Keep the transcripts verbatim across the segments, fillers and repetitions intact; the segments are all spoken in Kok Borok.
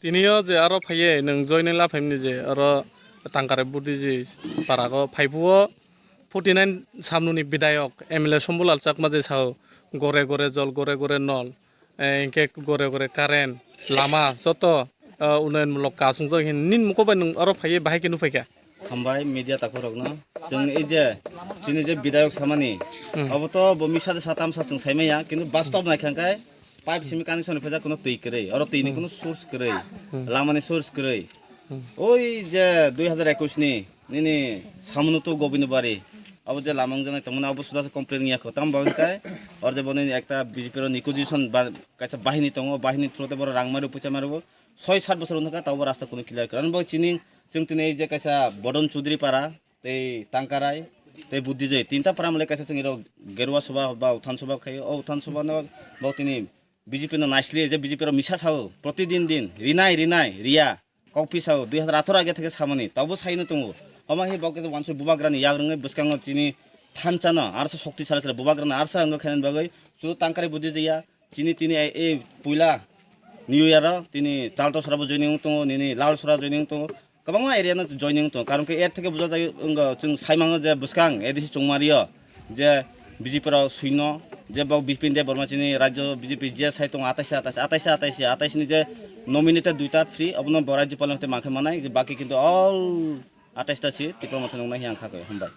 Tini o je aro phaiye nwng joining laphaimani je aro Tangkare Buddhiji parago phaibuo forty nine samnuni bidayok M L A Sombulal Chakma je sao gore gore jol gore gore nol, eh, hinkhe gore gore current lama joto, eh, unnoyon mulok kasung jok hin nin muko bai nwng aro phaiye bahai khe nuphaikha. Hambai media takhurokno. Chwng ei je chini je bidayok samani, hmm, abo to bo misa de sa tamsa chwng saimaya, kintu bastob naikha khe pipe simi connection rwphajak, kuno twi kwrwi, oro twi ni, hmm, kuno source kwrwi, hmm, lama ni source kwrwi. Hmm. Oi je dui hazar ekush ni nini Samunutu Gobindobari, abo je lama wngjaknai tongmani, abo suda se complain wngya kho. Tamo bagwi khe oro je boni ekta B J P ro negotiation ba kaisa bahini tongo, bahini through te boro rang mario, puisa mario, soi sat bosor wngkha, tabo rasta kuno clear kwrwi. Ano bo chini, chwng tini ei je kaisa Bodon Chudri para, tei Tangkarai, tei Buddhijoi, tinta para mole kaisa chwng iro Gerua Sabha ba Uthan Sabha khai, o Uthan Sabha no bo tini B J P no naisli je B J P ro misa sao, protidin din, rinai, rinai, riya, kokphi sao, dui hazar atharo age theke samani, tabo saino tongo. Omo hai bo khe wansuk bubagrani yagrwngwi bwskango chini thansa no, arsa shokti sal khe bubagrani arsa wngkha khainani bagwi, chudu Tangkarai Buddhijoi ya, chini tini e, e puila New Year o tini Chalto sora bo joining wng tongo, nini Lal sora joining wng tongo, kwbangma area no joining wng tongo. Karon khe er theke buja jai wng, chwng sai mango je bwskang A D C Chongmario je B J P rok suino je bo Bipin Deb Borma chini rajyo B J P je sai tongo atais atais atais atais atais ni je nominated duita free, abono bo rajyopal ni hote mankhe manai, baki kintu all atais ta si Tipra Motha nuknai hiya wngkha khe, hambai.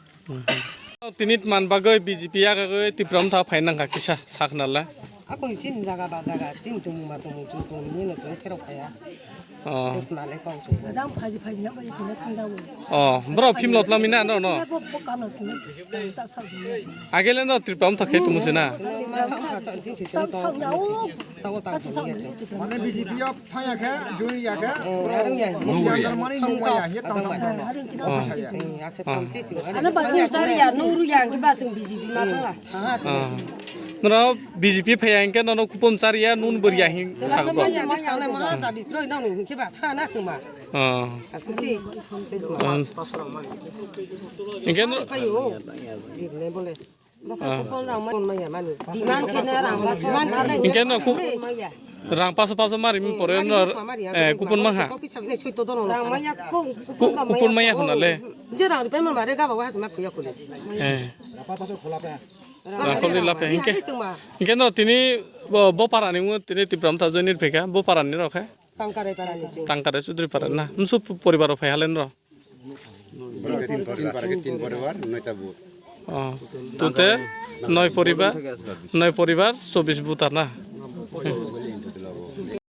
Tini man bagwi B J P yakagwi Tipra Motha phai nangkha kisa sakhnala. Akoni chini jaga ba jaga, chini tongmung ba tongmung, chini tongmung nino chwng kherok phaiya. Oh. Dukna le kong chwng. Jang phaji phaji ya bai chini thang jago. Oh, bro phim lot lamina no no. Bo bo kam lo tini ta sa. Agele no Tipra Motha khe tumu sina. Mane B J P o thangya khe, join ya khe, eh, arung ya. Nungya. Mani nungya, ye tang tang. Oh. Ano ba nung chari ya, nung ru ya, ki ba chung B J P ma thangla. Ah. Noro B J P phaya hinkhe nono kupon chari ya, nun bwrwi ya hin sakbo. Manya, manya, manya, dabi kroi nang ni hinkhe ba tha na chuma. Ah. Asuk si. Ah. Hinkhe noro Payo. Jik ne bole. Bokha Ah. Kupon rang man maya mani. Demand khe na rang man khe na. Hinkhe no ku-, maya. Rang paso paso mari mi pore no, eh, kupon mangha. Kopi sabne soi to dono. Rang maya ko Ku-, kupon maya khuna le. Je rang pe ma mare ga ba wa ma kuya kule. Eh. Rang kholi lape hinkhe. Hinkhe no tini bo, bo para ni mu tini Tipra Motha join ni pheka, bo para ni rokhe. Tangkarai para ni chwng. Tangkarai Chudri para na. Msu poribar rok phai halen ro. Borok tin, tin para ke tin poribar, noita booth. Oh. Tute noi poribar, noi poribar, chobbish booth na.